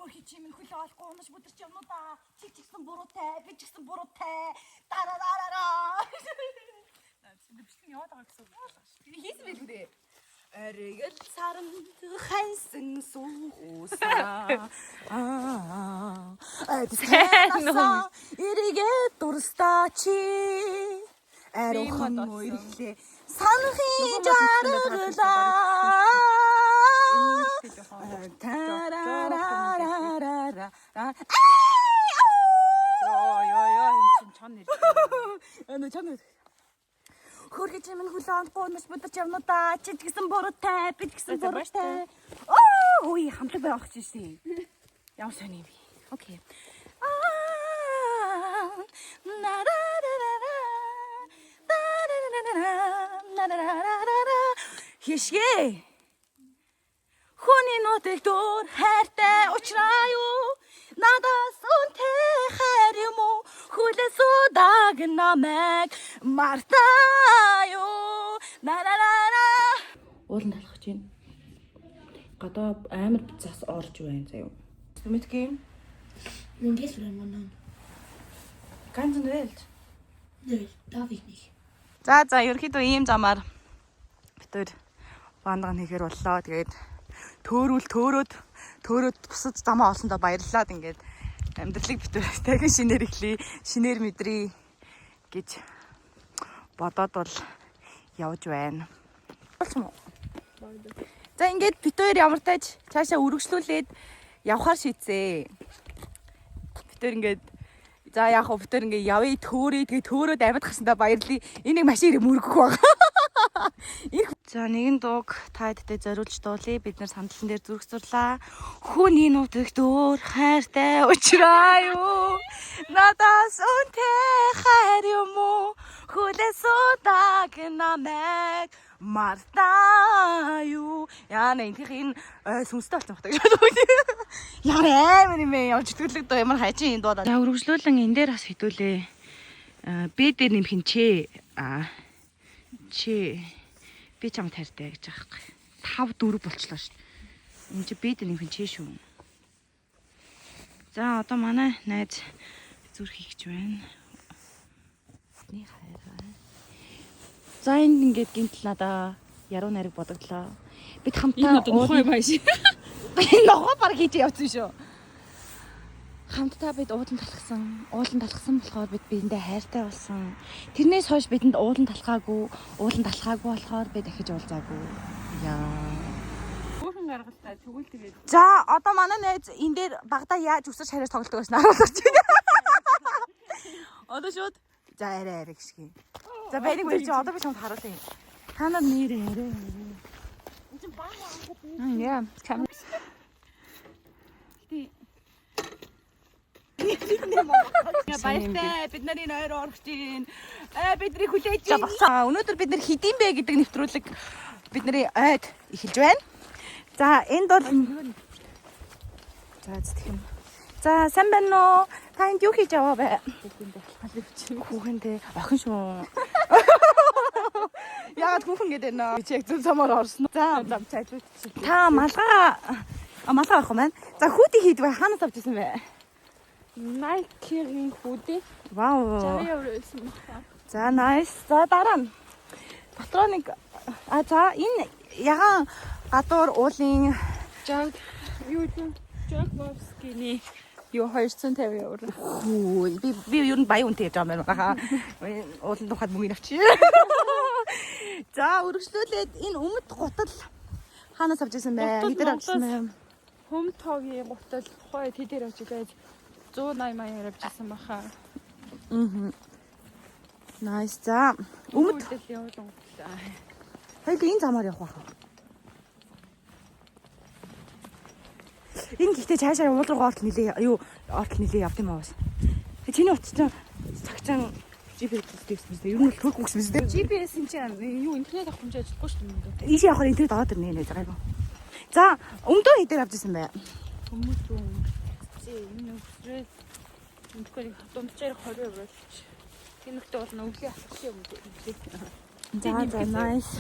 Хөөрхий чи минь хөлөө олохгүй унаж бүдэрч явна уу да. Чи ч гэсэн буруутай, би ч гэсэн буруутай. Дарарараа. Бичлэг яваад байгаа гэсэн үг. Хийсэн байлгүй дээ. Оригэл саранд хайсан суусаа. Аа. Айдсанасаа эргээ дурстаа чи. Ариухан үерлээ санахын жаргалаа. Тарарарарара. Йоо ёо ёо энэ чинь чон нэр. Өнөө чон нэр. Хөргөж юм хөлөө онхгүй нас будаж явна да. Чи ч гэсэн буруутай, би ч гэсэн буруутай. Оо, хөөе хамтлаг байх гэж шээ. Ямар сони юм бэ? Окей. Аа, на-ра-ра-ра-ра, та-ра-ра-ра-ра, на-ра-ра-ра-ра. Хишгэ. Хүний нутагт дөр хайртай уучраа юу? Надаас үнтэй хайр юм уу? Хүлээс удааг намайг мартаа юу? На-на-на-на. Ууланд алхах чинь. Гадаа амар зас орж байна заяа. Мэдгүй. Nun gehst du denn wandern? Ганц нь байлж. Nö, darf ich nicht. За за ерөөхдөө ийм замаар бид хоёр баандган хийхээр боллоо. Тэгээд төөрүүл төөрөөд төөрөөд бусад замаа олсондоо баярлалаад ингээд амьдралыг бид хоёр дахин шинээр эхлэе, шинээр мэдрээ гэж бодоод бол явж байна. Болсон уу? За ингээд бид хоёр ямар тач цаашаа үргэлжлүүлээд явхаар шийдсэн. Бид хоёр ингээд за яг хөө бид хоёр ингээд явъя төөрөө тэгээ төөрөөд амьд гарсандаа баярлая. Энийг машин ирээ мөргөх баг. За нэгэн дууг та хэдтэй зориулж дуулъя. Бид нар сандлан дээр зүрх сурлаа. Хүний нутагт өөр хайртай уучраа юу? Надаас үнтэй хайр юм уу? Хүлээс удааг намайг мартаа юу? Яна энтх энэ сүнстэй болсон багтаа гэж боддог. Ямар амар юм бэ? Ямар чөтгөрлөг дуу ямар хайчин энэ дуу. За үргэлжлүүлэн энэ дээр бас хэдүүлээ. Б дээр нэмэх нь ч а чи би чамд хайртай гэж байгаа байхгүй. 5 4 болчлоо шүү дээ. Энд чи би дээр нэмэх нь чи шүү. За одоо манай найз зүрх хийх гэж байна. Бидний хайраа. За энд ингээд гинтл надаа яруу найраг бодогдлоо. Бид хамтдаа Энэ одоо нохой байж. Энэ нохой баг хийж явсан шүү. Хамтдаа бид ууланд талхсан. Ууланд талхсан болохоор бид биендээ хайртай болсон. Тэрнээс хойш бидэнд ууланд талхаагүй, ууланд талхаагүй болохоор би дахиж уулзаагүй. Яа. Хөөхөн гаргалтай тэгвэл тэгээд За одоо манай найз энэ дээр багада яаж өсөж хариж тоглолдог байсан харуулж байна. Одоо шууд за арай арай гიშгэ. За байрыг барьж одоо би чамд харуулъя. Та нар нэрээ арай арай. Яа, камер. Баяртай бид нарын ойр орох чинь бидний хүлээж байна. Өнөөдөр бид нар хэдийн бэ гэдэг нэвтрүүлэг бидний ойд эхэлж байна. За энд бол за зүтгэх юм. За сайн байна уу? Та энд юу хийж аваа бэ? Хүүхэндээ охин шүү. Яагаад хүүхэн гэдэг нэ? Чи яг зөв замаар орсон. За зам цайлуулчих. та малгай а малгай орох юм байна. За хүүти хийдвэ хаанаас авч ирсэн бэ? Nike-ийн хүүдээ Вау. 60 евро байсан байна. За nice. За дараа нь дотроо нэг а за энэ ягаан гадуур уулын Jack юу вэ? Jack Wolfskin-ий юу 250 евро. хүү би ер нь баян үнэтэй явж байгаа юм байна. Уулын тухайд мөнгө авчи. За үргэлжлүүлээд энэ өмд гутал хаанаас авч ирсэн бэ? Гутал Хэдээр авч ирсэн бэ? Хөм тогийн гутал тухай тэдээр авч илээ 180 маягаар авч ирсэн баха. Аа. Nice. За өмд Өмд явуулан гутлаа. хоёул энэ замаар явах байх. Энэ гэхдээ цаашаа уул руугаа ортол нилээ юу ортол нилээ явд юм аа бас. Тэг чиний утас чинь цагчаан GPS гэсэн мэт. Ер нь бол төрөхгүй гэсэн мэт. GPS энэ чинь юу интернет авах хэмжээ ажиллахгүй шүү дээ. Ийшээ явахаар интернет ороод ирнэ нэ гайгүй. За өмдөө хэдээр авч ирсэн бэ? Өмд үү. Энэ өсрээд мэдгүй нэг дунджаар 20 евро болчих. Тэнэгтэй бол өглөө асах юм үү? За за nice.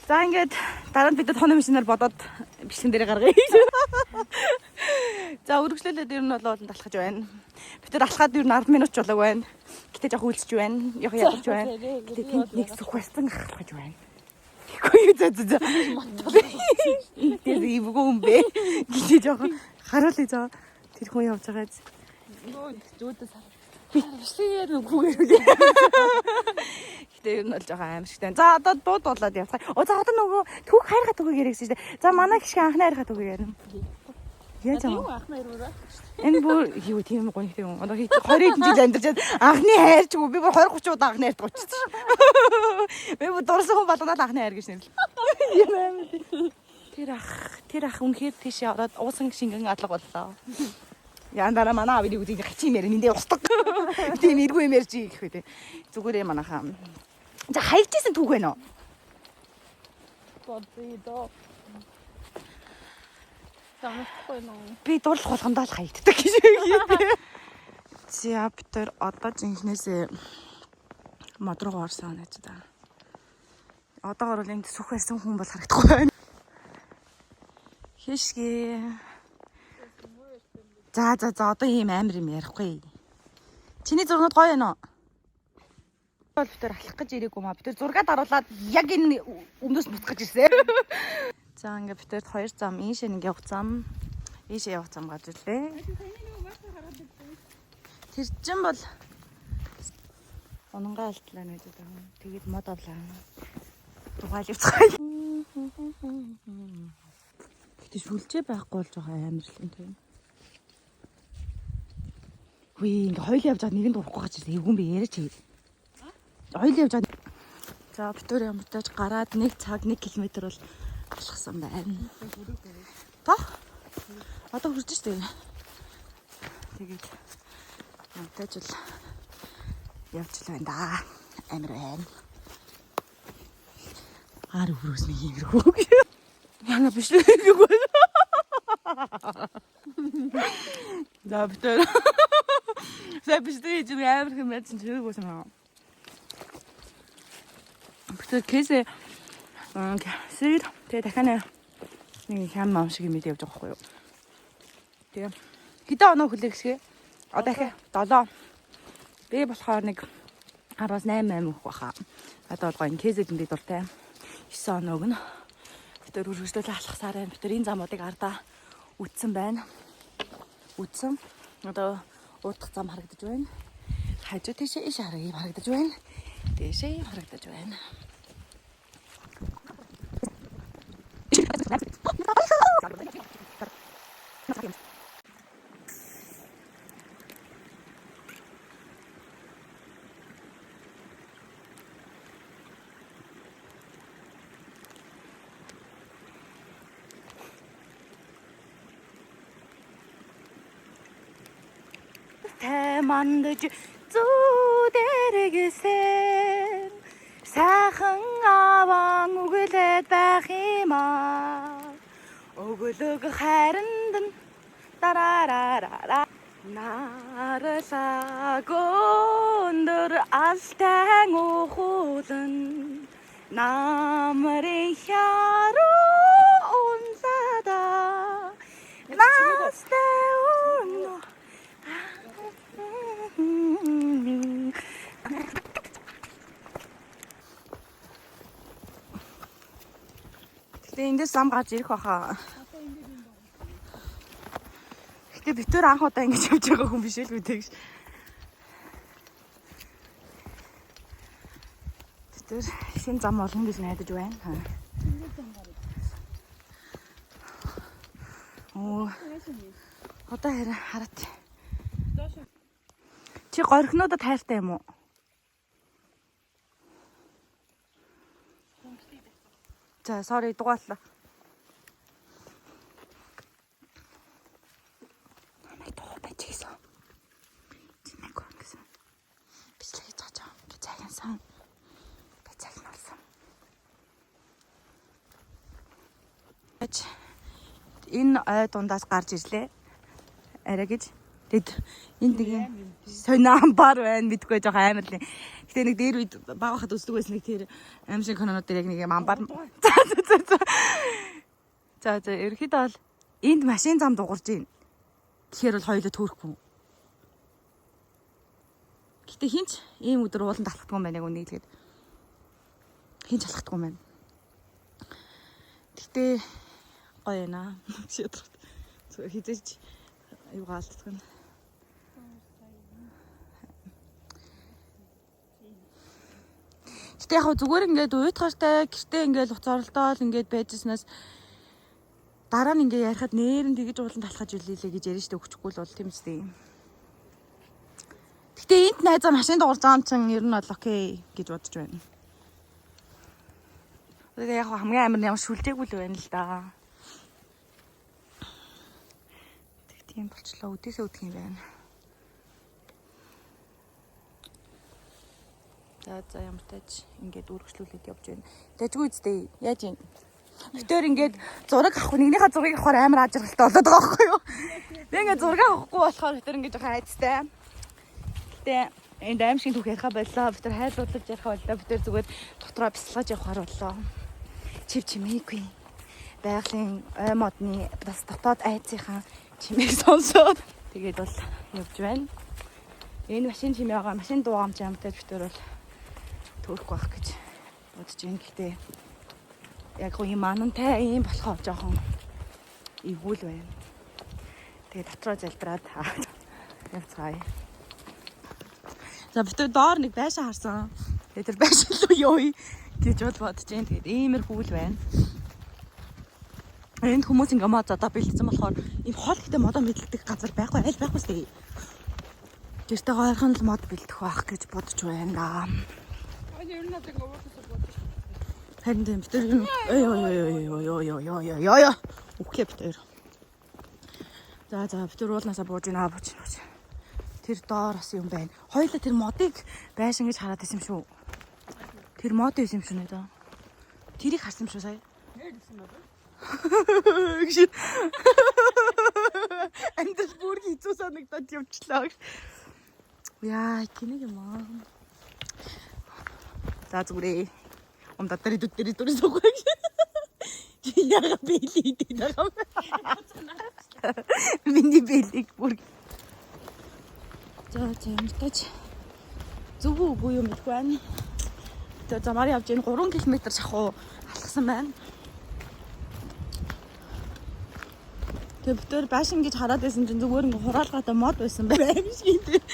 За, ингээд дараа нь бид тооны машинаар бодоод бичлэгэн дээрээ гаргая. За, үргэлжлүүлээд ер нь бол ууланд алхаж байна. Бид тэр алхаад ер нь 10 минут ч болоог байна. Гэтэ жоох үлсэж байна. Яха ядаж байна. Гэтэ тэнд нэг сүх барьсан алхаж байна. Тэгэхгүй юу, за за за. Тэр ивгүй юм бэ? Гэтэ жоох харуулъя заа. Тэр хүн явж байгаа биз. Зүүдээ сар. Бичлэгээр нүгүүгээр Гэтэ ер нь бол жоохон аимшигтай. За, одоо дуу дуулаад явцгаа. Оо, за, одоо нөгөө түүх хайрга түүхийг ярих гэсэн шүү дээ. За, манай гişгэ анхны хайрга түүхийг ярина. Яаж юу юм? анхны ирүүрээ. Энэ бүр юу тийм гонхтой юм. Одоо 20 хэдэн жил амьдарч анхны хайрч үгүй би бүр 20 30 удаа анхны хайрт гоцсон. Би бүр дурсан хүн болгоноо л анхны хайр гэж нэрлээ. Юм амар. Тэр ах үнэхээр тийшээ ороод уусан шингэн алга боллоо. Яндара манай авиг үзийг хачин юм яриа эндээ устдаг. Тийм эргүү юм ярьж гэх үү те. Зүгээрээ манайхаа. За, хаягдчихсан түүх байна уу? Бодъё доо. Замхгүй нөө. Би дурлах болгондоо л хаягддаг гэж. За, бид тэр одоо жинхнээсээ мод руу орсон гэж та. Одоогор бол энд сүх барьсан хүн бол харагдахгүй байна. Хийшгэ. За, одоо ийм амар юм ярихгүй. Чиний зургууд гоё байна уу? Бол бид тэр алхах гэж ирээгүй маа. Бид тэр зураг даруулаад яг энэ өмнөөс буцах гэж ирсэн. За, ингээ бид тэр хоёр зам, ийшээ нэг явах зам, ийшээ явах зам гарч ирлээ. Тэр чин бол унангаа алдлаа нэ гэдэг. Тэгээд мод авлаа. Дугаал явцгаая. Гэтэ шүлжээ байхгүй бол жоохон амар л юм тийм. Хүй, ингээ хоёул явж байгаа нэг нь дурахгүй гэж эвгүн би яриач. Хоёул явж байгаа. За, бид өөр ямартаж гараад 1 цаг 1 км бол алхсан байна. Та? Одоо хүрч штэ. Тэгээд ямтаж л явж л байна да. Амар байна. Гар өрөөс нэг юм рүү. Яна биш л гэхгүй. За, бид тэр. За, биш тэр хийж амар хэм байсан чирэг байсан аа. Бид тэр кейсээ сэр тэгээ дахиад нэг хям мам шиг юм явж байгаа байхгүй юу. Тэгээ хэдэн оноо хүлээгсгээ? Одоо их 7. Би болохоор нэг 10-аас 8 8 өгөх баха. Одоо болгоо энэ кейсэд би дуртай. 9 оноо өгнө. Бид тэр үргэлжлүүлээ алхасаар байна. Бид тэр энэ замуудыг ардаа үтсэн байна. Үтсэн. Одоо уудах зам харагдаж байна. Хажуу тийшээ иш хараа ийм харагдаж байна. Дээшээ ийм харагдаж байна. Тэмандж зүдэргсэн сайхан аван үгэлээд байх юм аа. Өглөг хайранд нь дараараараа нарлаг өндөр алтан ухуулан намрын хяруу унлада настай өнөө. Гэтэ эндээс зам гарч ирэх баха. Гэтэ бид тэр анх удаа ингэж явж байгаа хүн биш л үү тэгш. Бид тэр шинэ зам олно гэж найдаж байна. Оо. Одоо харин хараад. Чи горхинуудад хайртай юм уу? За, sorry, дугааллаа. Намайг дуу байж гисэн. Чимээгүй гэсэн. Бичлэг хийж байгаа юм. Би цагинсан. Би цагнуулсан. Энэ ой дундаас гарч ирлээ. Арай гэж. Тэгэд энд нэг юм сонио амбар байна мэдгүй жоох амар л. Гэтэ нэг дээр үед бага хат үздэг байсан нэг тэр аим шиг кинонууд дээр яг нэг юм амбар. За за за за. За за ерөөхдөө бол энд машин зам дуурж байна. Тэгэхээр бол хоёулаа төөрөхгүй. Гэтэ хинч ийм өдөр ууланд алхдаггүй юм байна яг үнийг хэлгээд. Хинч алхдаггүй юм байна. Гэтэ гоё юм аа. Шидрат. Зүгээр хизээч юугаа алддаг нь. Гэтэ яг хөө зүгээр ингээд уйтгартай гэртээ ингээд уц оролдоол ингээд байжснаас дараа нь ингээд ярихад нээр нь тэгэж ууланд алхаж илээ гэж ярина штэ өгчихгүй л бол тийм үстэй. Гэтэ энд найзаа машин дуурж байгаа юм чинь ер нь бол окей гэж бодож байна. Тэгээ яг хамгийн амар нь ямар шүлжээгүй л байна л да. Тэг тийм болчлоо өдөөсөө өдөх юм байна. За за ямар тач ингээд үргэлжлүүлээд явж байна. Дажгүй үстэй яаж юм? Битээр ингээд зураг авах нэгнийхээ зургийг авахаар амар аз жаргалтай болоод байгаа байхгүй юу? Би ингээд зураг авахгүй болохоор битээр ингээд жоохон айцтай. Гэтэ энд аим шиг түүх яриха боллоо. Битээр хайлуулж яриха боллоо. Битээр зүгээр дотроо бясалгаж явахаар боллоо. Чив чимээгүй. Байгалийн ой модны бас дотоод айцынхаа чимээг сонсоод тэгээд бол явж байна. Энэ машин чимээ байгаа. Машин дуугаа юм чи амтай битээр бол төрөхгүй байх гэж бодож байна. Гэтэ яг гоо юм анантай юм болохоор жоохон эвгүй л байна. Тэгээ дотроо залбираад явцгаая. За битүү доор нэг байшин харсан. Тэгээ тэр байшин руу явъя гэж бол бодож байна. Тэгээд иймэрхүү л байна. Энд хүмүүс ингээ мод зодоо бэлдсэн болохоор ийм хол гэдэг модоо мэдлдэг газар байхгүй аль байхгүй сте. Гэртээ ойрхон л мод бэлдэх байх гэж бодож байна да. Ер нь надад уурласаа бодож. Харин тийм бид тэр ой ой ой ой ой ой ой ой ой ой үхлээ бид хоёр. За за бид тэр уулнаасаа бууж гинэ бууж гинэ. Тэр доор бас юм байна. Хоёлаа тэр модыг байшин гэж хараад байсан юм шүү. Тэр мод байсан юм шүү нэ доо. Тэрийг харсан юм шүү сая. Нэрсэн байна. Гэж. Амьдрал бүр хэцүү санагдаад явчлаа. Яа, гинэг юм аа. За зүгээрээ. Ум татар идүү дээр дүр суугаа. Чи яга бэлий идэв байгаа юм. Миний бэлийг бүр. За за ямар тач зөв үгүй юм мэдгүй байна. Тэгээ замаар явж энэ 3 км шахуу алхсан байна. Тэгээ бид тэр байшин гэж хараад байсан чинь зүгээр ингээ хураалгаатай мод байсан байна юм шиг тийм.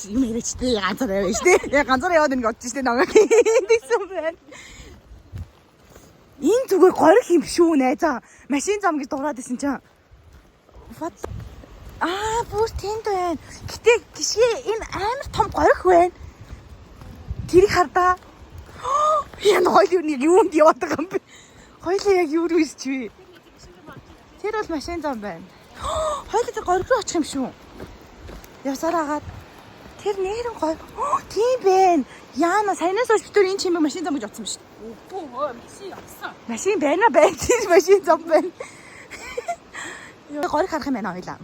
Юм яриач тий ганцаар яваа шүү дээ. Яг ганцаар яваад ингээ очиж шүү дээ намайг тэгсэн байна. Энэ зүгээр горих юм шүү найзаа. Машин зам гэж дураад исэн чинь. What? Аа бүр тэнд байна. Гэтэ гიშгэ энэ амар том горих байна. Тэрийг хардаа. Яа хоёул юу нэг юунд яваад байгаа юм бэ? Хоёул яг юу руу ирч вэ? Тэр бол машин зам байна. Хоёул тэр горих руу очих юм шүү. Явсаар агаад тэр нэрэн гой. Тийм байна. Яана саянаас хойш бид тэр энэ чимээ машин зам гэж бодсон юм шүү. Үгүй өө машин явсан. Машин байна байна. Тэр машин зам байна. Горих харах юм байна хоёлаа.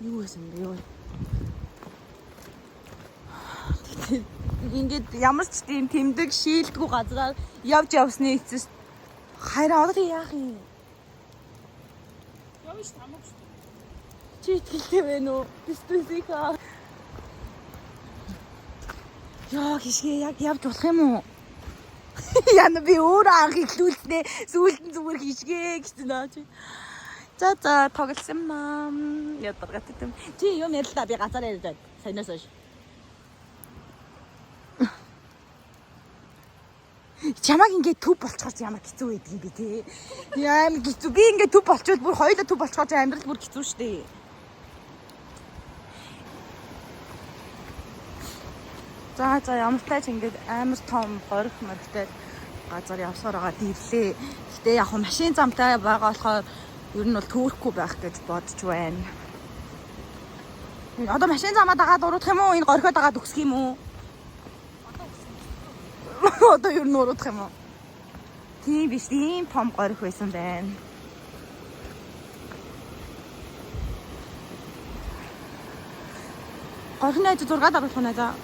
Юу байсан бэ? Юу? Ингээд ямар ч тийм тэмдэг шийлдэггүй газраар явж явсны эцэс харин одоо тэг яах юм? Явна шүү хамаагүй шүү. Чи итгэлтэй байна уу? Бистүсийнхаа. Яа, гişгээ яг явж болох юм уу? Яна би өөрөө анх ихлүүлснээ сүүлд нь зүгээр гişгээ гэсэн аа чи. За за тоглосон маа. Ядаргатай юм. Чи юм ярьлаа би ганцаараа ярьж байна. Саянаас хойш. Чамаг ингээд төв болцохоор чи ямар хэцүү байдаг юм бэ те. Ямар хэцүү. Би ингээд төв болчвол бүр хоёулаа төв болцохоор чи амьдрал бүр хэцүү шттэ. За за ямар тач ингээд амар том горих морихтай газар явсаар байгаа дэвлээ. Гэтэ яг хөө машин замтай байгаа болохоор ер нь бол төөрөхгүй байх гэж бодож байна. Одоо машин замаа дагаад уруудах юм уу? Энэ горихоо дагаад өгсөх юм уу? Одоо ер нь уруудах юм уу? Тийм биш, тийм том горих байсан байна. Горхны найз зургаад оруулах уу найзаа?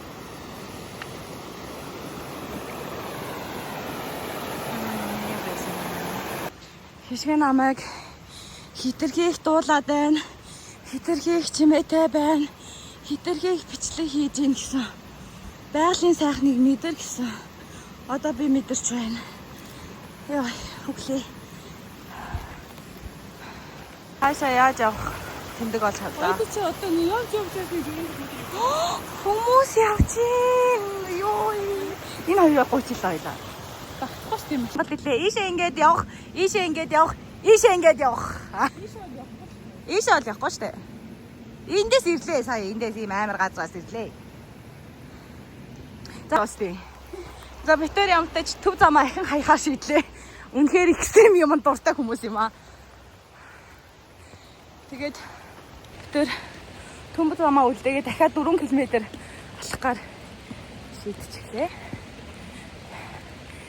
Хишгэ намайг хитрхи их дуулаад байна. Хитрхи их чимээтэй байна. Хитрхи их бичлэг хийж гин гэсэн. Байгалийн сайхныг мэдэр гэсэн. Одоо би мэдэрч байна. Йой, хөглөө. Хаашаа яаж явах тэмдэг олж авлаа. Одоо чи одоо нэг явж явж явж гэж юм. Хүмүүс явж гин. Йой. Энэ хоёр гуйчлаа байлаа. Багтахгүй шүү тийм. Монгол хэлээ. Ийшээ ингээд явах, ийшээ ингээд явах, ийшээ ингээд явах. Ийшээ бол явахгүй шүү дээ. Эндээс ирлээ сая. Эндээс ийм амар газраас ирлээ. За бас тий. За бид тэр ямтай ч төв замаа ахин хаяхаар шийдлээ. Үнэхээр экстрим юм дуртай хүмүүс юм аа. Тэгээд бид тэр төмбө замаа үлдээгээ дахиад 4 км алхах гар шийдчихлээ.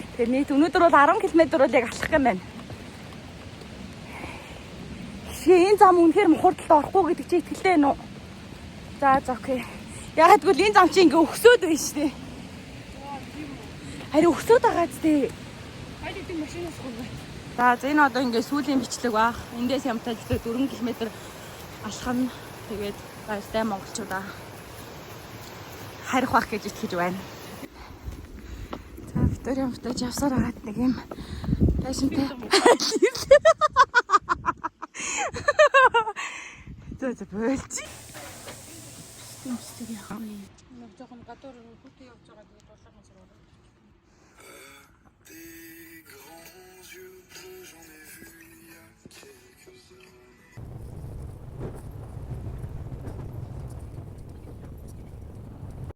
Тэгэхээр нийт өнөөдөр бол 10 км бол яг алхах юм байна. Хишээ энэ зам үнэхээр мухардалд орохгүй гэдэг чи итгэлтэй байна уу? За за окей. Ягаад гэвэл энэ зам чи ингээ өгсөөд байна шүү дээ. Харин өгсөөд байгаа ч дээ. Хайд идэв машинаас гоо. За за энэ одоо ингээ сүүлийн бичлэг баах. Эндээс ямтай ч 4 км алхана. Тэгээд баяртай монголчуудаа харих бах гэж итгэж байна. За Виктория ямтай явсаар хагаад нэг юм байшинтай. За за болж. Дэмждэг яах вэ? Нэг жоохон гадуур хүүтэй явж байгаа тэгээд дулаан газар ороод.